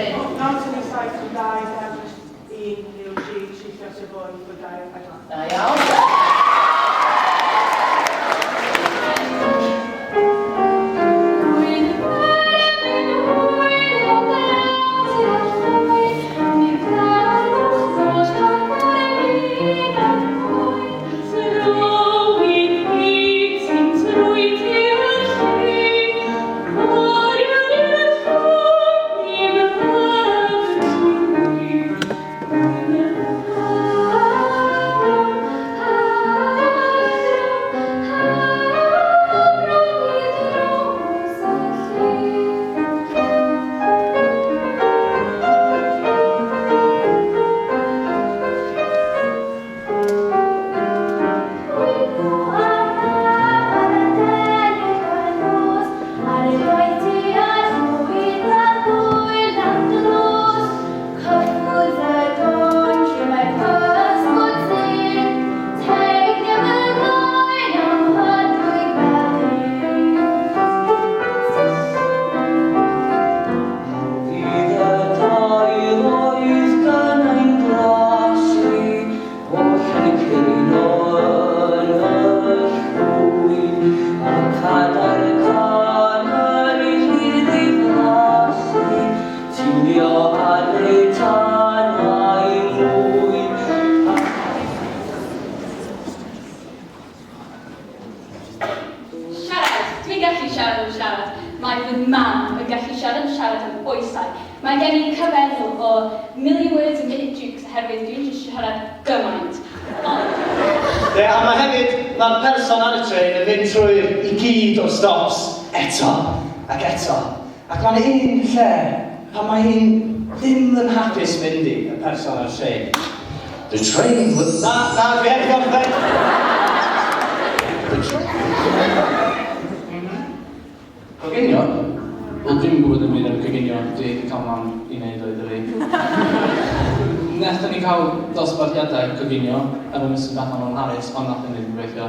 Bryn. 9 tynnu 7 yw 2, dewis 1 yw 3, 3 lluosi efo 8 yw 24. Da iawn. Bydd y dail oedd gan ein glasri oll yn cwyno yn y llwyn, ac adar y cân yn hir ddiflasu, tiwnio ar eu tanau mwyn. Siarad. Dwi'n gallu siarad am siarad. Mae fy mam yn gallu siarad am siarad am oesau. Mae gen i cyfenw o Million Words a Minute Jukes oherwydd dwi'n jyst siarad gymaint. Ond, Ie, a mae hefyd, mae'r person ar y trên yn mynd trwy'r i gyd o'r stops eto ac eto. Ac mae'n un lle pan mae hi'n ddim yn hapus mynd i, y person ar y trên. The train will... Na, na, dwi heb gorffen! The train... Coginio? Wel, dwi'm yn gwybod ddim byd am coginio. Dwi 'di cael mam i wneud o iddo fi. Wnaethon ni cael dosbarthiadau coginio efo Mrs Bethan Owen Harris, ond nath hynny ddim gweithio.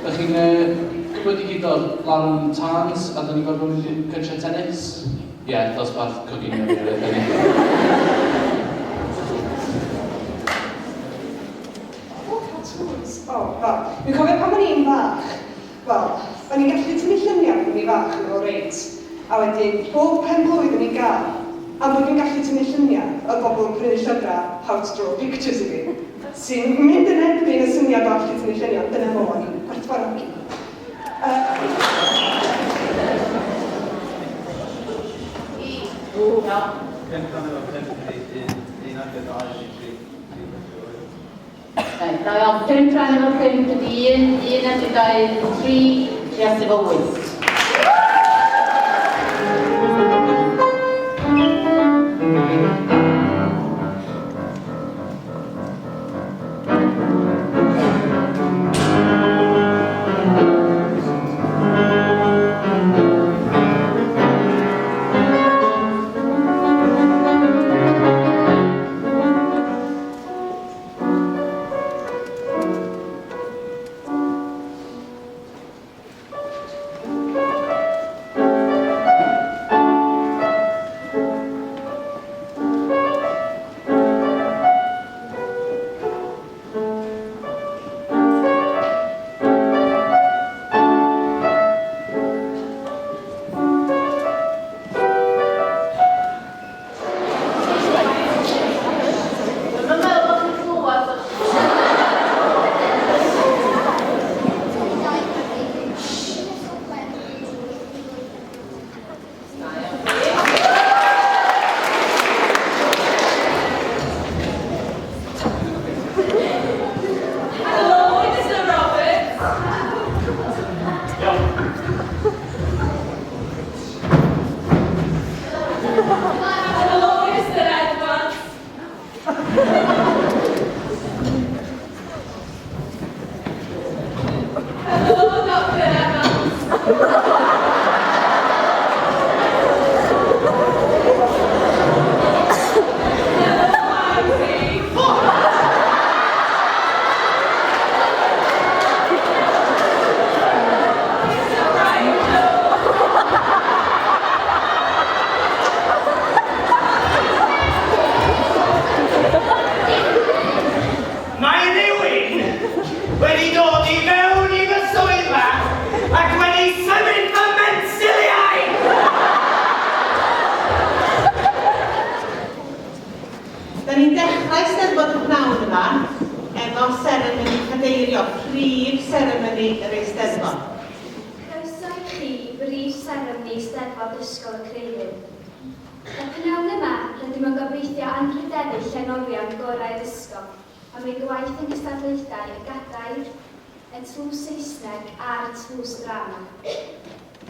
Dach chi'n yy, gwybod i gyd o'r larwm tân a da ni'n gorfod mynd i'r cyrsiau tennis? Ie, yeah, dosbarth coginio fi oedd hynny. O, cartoons. O, wel, dwi'n cofio pan o'n i'n fach. Wel, o'n i'n gallu tynnu lluniau pan o'n i'n fach yn ôl reit. A wedyn, bob pen blwydd o'n i'n gael, am bod fi'n gallu tynnu lluniau, oedd bobl yn prynu llyfrau How to Draw Pictures i fi. Sy'n mynd yn erbyn y syniad o allu tynnu lluniau, ond dyna fo, o'n i'n gwerthfawrogi. Iawn. 5 rhan efo 5 ydi 1, 1 adio 2 ydi 3, 3 plus 8. Reit, da iawn. 5 rhan efo 5 ydi 1, 1 adio 2 ydi 3, 3 adio efo 8. Dwi'm yn meddwl bod chi'n clywed o. Da iawn chi. Helo, Mr Roberts. Helo, Mr Edwards. Helo, Dr Evans. Helo, Ivy. Mr Brian Jones. brif seremoni yr Eisteddfod. Croeso i chi i brif seremoni Eisteddfod Ysgol y Creuddyn. Y p'nawn yma, rydym yn gobeithio anrhydeddu llenorion gorau'r ysgol am eu gwaith yng nghystadlaethau y Gadair, y Tlws Saesneg a'r Tlws Ddrama.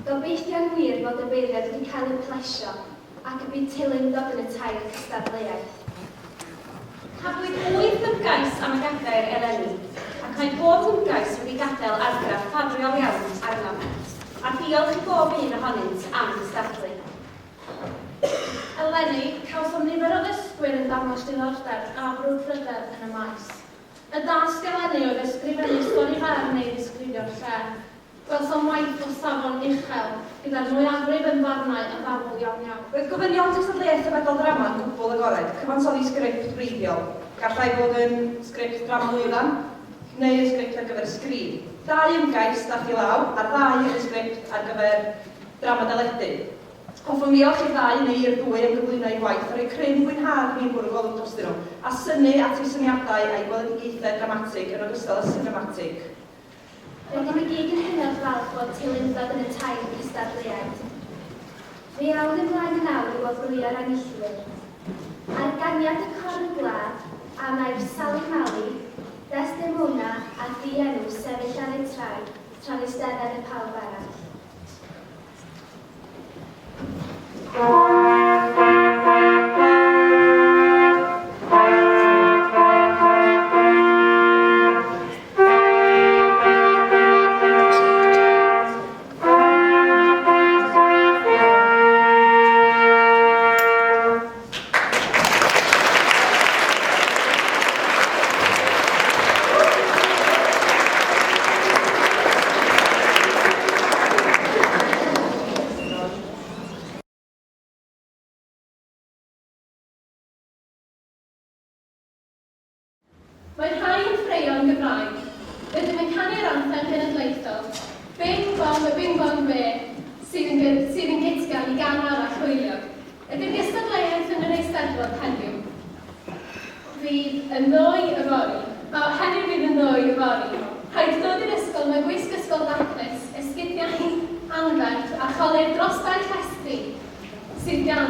Gobeithio'n wir fod y beirniaid wedi cael eu plesio ac y bu teilyngdod yn y tair cystadleuaeth. Cafwyd wyth ymgais am y gadair eleni, ac mae pob ymgais wedi gadael argraff ffafriol iawn arnom, a diolch i bob un ohonynt am gystadlu. Eleni, cawsom nifer o ddysgwyr yn dangos diddordeb a brwdfrydedd yn y maes. Y dasg eleni oedd ysgrifennu stori fer neu ddisgrifio'r lle. Gwelsom waith o safon uchel, gyda'r mwyafrif yn ddarnau addawol iawn iawn. Roedd gofynion cystadleuaeth y Fedal Ddrama yn gwbl agored, cyfansoddi sgript wreiddiol. Gallai fod yn sgript drama lwyfan, neu yn sgript ar gyfer y sgrin. Dau ymgais daeth i law, a'r ddau yn sgript ar gyfer drama deledu. Hoffwn ddiolch i'r ddau neu i'r ddwy am gyflwyno eu gwaith a rhoi cryn fwynhad i mi yn bwrw golwg drostyn nhw, a synnu at eu syniadau a'u gweledigaethau dramatig yn ogystal â sinematig. Rydym i gyd yn hynod falch fod teilyngdod yn y tair cystadleuaeth. Fe awn ymlaen yn awr i wobrwyo'r enillwyr. Ar ganiad y corn gwlad, a wnaiff Sali Mali, Desdemona a Dienw sefyll ar eu traed tra'n eistedded y pawb arall. Mae rhai yn ffraeo yn Gymraeg. Rydym yn canu'r anthem genedlaethol, Bing Bong a Bing Bong Be, sydd yn, sydd yn gytgan i gan arall hwyliog. Ydy'r gystadleuaeth yn yr Eisteddfod heddiw? Fydd yn ddoe yfory. O, heddiw fydd yn ddoe yfory. Rhaid dod i'r ysgol mewn gwisg ysgol daclus, esgidiau anferth a cholur dros ben llestri sydd gan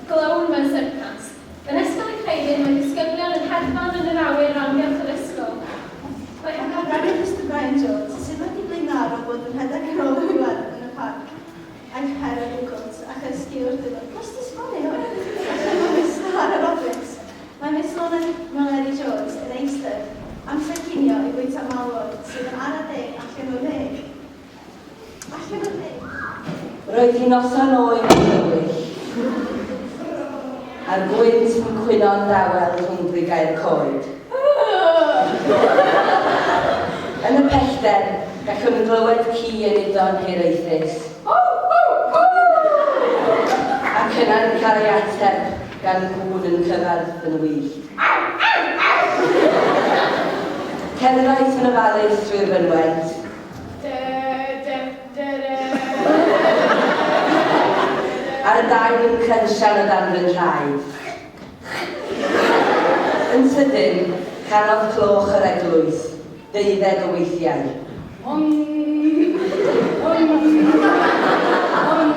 glown mewn syrcas. Yn Ysgol y Creuddyn mae disgyblion yn hedfan yn yr awyr o amgylch yr ysgol. Mae ymarferydd Mister Brian Jones, sydd wedi blaenaro bod yn rhedeg ar ôl y wlad yn y parc, a'i pher ar gwt a chysgu wrth iddo What's this funny hwn? Allan o Miss Sara Roberts. Mae Miss Lona Meleri Jones yn eistedd amser cinio i fwyta malwod sydd yn ara deg allan o ddeg. Allan o ddeg. Roedd hi'n noson oer a thywyll, a'r gwynt yn cwyno'n dawel rhwng brigau'r coed. Yn y pellter, gallwn glywed ci yn udo'n hiraethus. Ac yna'n cael ei ateb gan gŵn yn cyfarth yn wyllt. Cerddais yn ofalus trwy'r fynwent. Ar y dail yn crynsian o dan fy nhraed. Yn sydyn, canodd cloch yr eglwys, deuddeg o weithiau. On, on, on, on, on,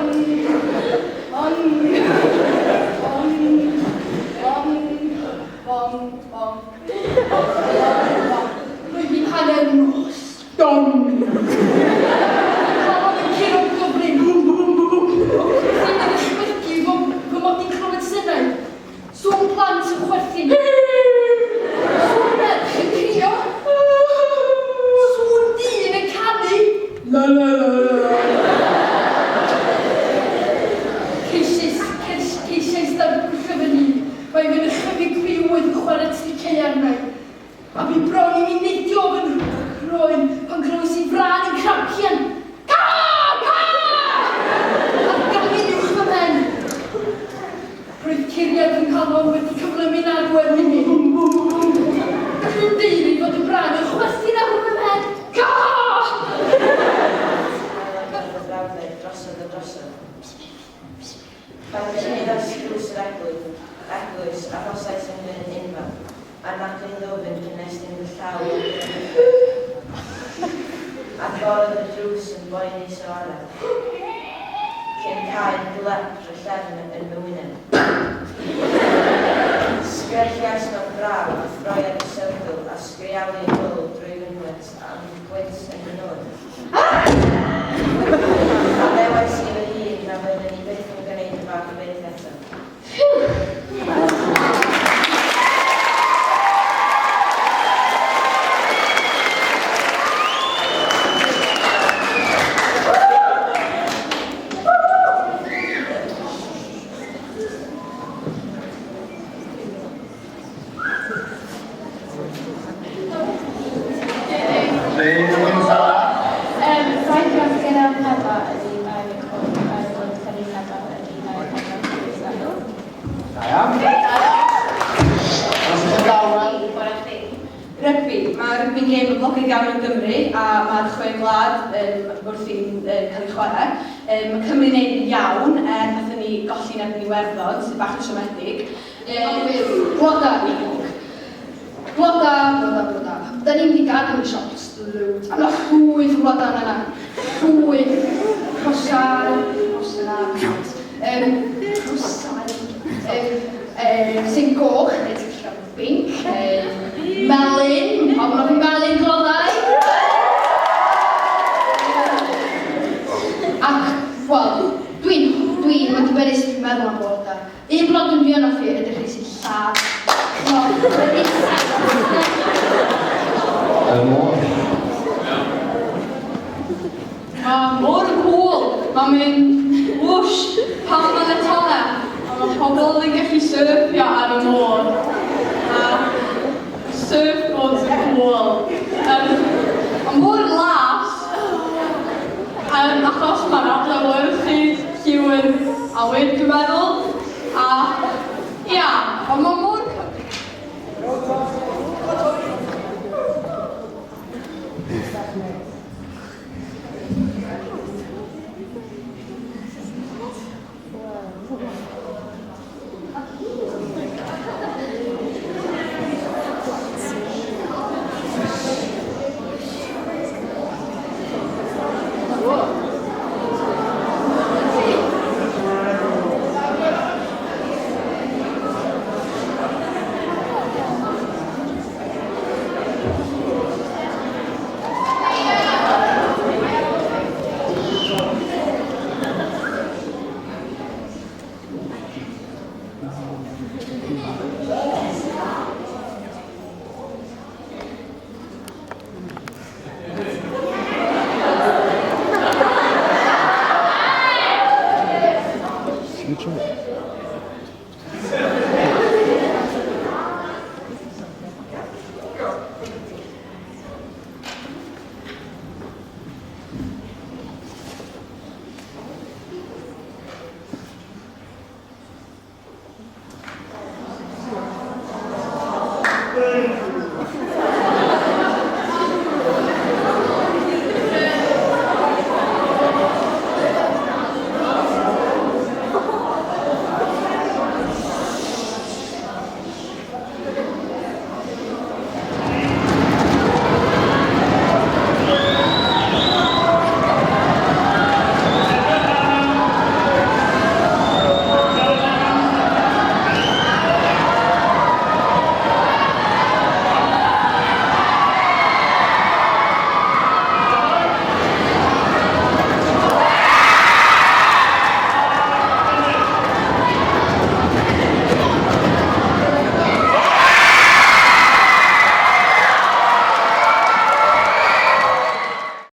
on, on, on, on. Roedd hi'n hanner nos. Dong! Calon yn curo'n gyflym. Bŵm, bŵm, bŵm. Wrth i mi ddychmygu fy, fy mod i'n clywed synau. Sŵn plant yn chwerthin. Sŵn merch yn crio. Sŵn dyn yn canu. La la la la. Ceisiais, ceis, ceisiais ddarbwyllo fy hun. Mae fy nychymyg byw oedd yn chwarae triciau arna i. A bu bron i mi neidio o fy nghroen pan glywais i frân yn crampian. Ca! Ca! Ar gamu uwch fy mhen. Roedd curiad fy nghalon wedi cyflymu'n arw er hynny. Gallwn daeru fod y brân yn chwerthin ar fy mhen. Ca! Ail-agorodd y frawddeg drosodd a drosodd. Pan gyrhaeddais drws yr eglwys, arhosais yn fy unfan, a'r anadlu'n ddwfn cyn estyn fy llaw i'r gyfrifwr. Agorodd y drws yn boenus o araf, cyn cau'n glep drachefn yn fy wyneb. Sgrechiais mewn braw a throi ar fy sewdl a sgrialu yn ôl drwy fynwent a'm gwynt yn fy nod. Addewais i fy hun na fyddwn i byth yn gwneud y fath beth eto. 74 ydy 25, 24 ydy 24, Da iawn. Os ydych chi'n dawel. Rygbi. Mae rygbi'n gêm boblogaidd iawn yn Gymru a mae'r chwe gwlad um, wrthi'n um, cael ei chwarae. Um, mae Cymru'n neud yn iawn er nathon ni golli yn erbyn Iwerddon, sydd bach yn siomedig. Bloda. Bloda, bloda, bloda. Da ni'n mynd i garden shops, loads. A mae llwyth o bloda yna. Llwyth. Rhosau, rhosau. Rhosau. Sy'n goch, neu ti'n gallu cael binc, neu melyn. Pawb yn hoffi melyn blodau. Ac, wel, dwi'n, dwi'n, mae'n dibynnu sut dwi'n meddwl am blodau. Un blodyn dwi yn hoffi ydy'r rhai sy'n lladd. Y môr. Mae môr yn cŵl. Mae'n mynd wwsh pan mae 'na tonnau. A mae pobl yn gallu syrffio ar y môr. Mae surfboards yn cŵl. Mae môr yn las. Achos mae'n adlewyrchu lliw yr awyr, dwi'n meddwl.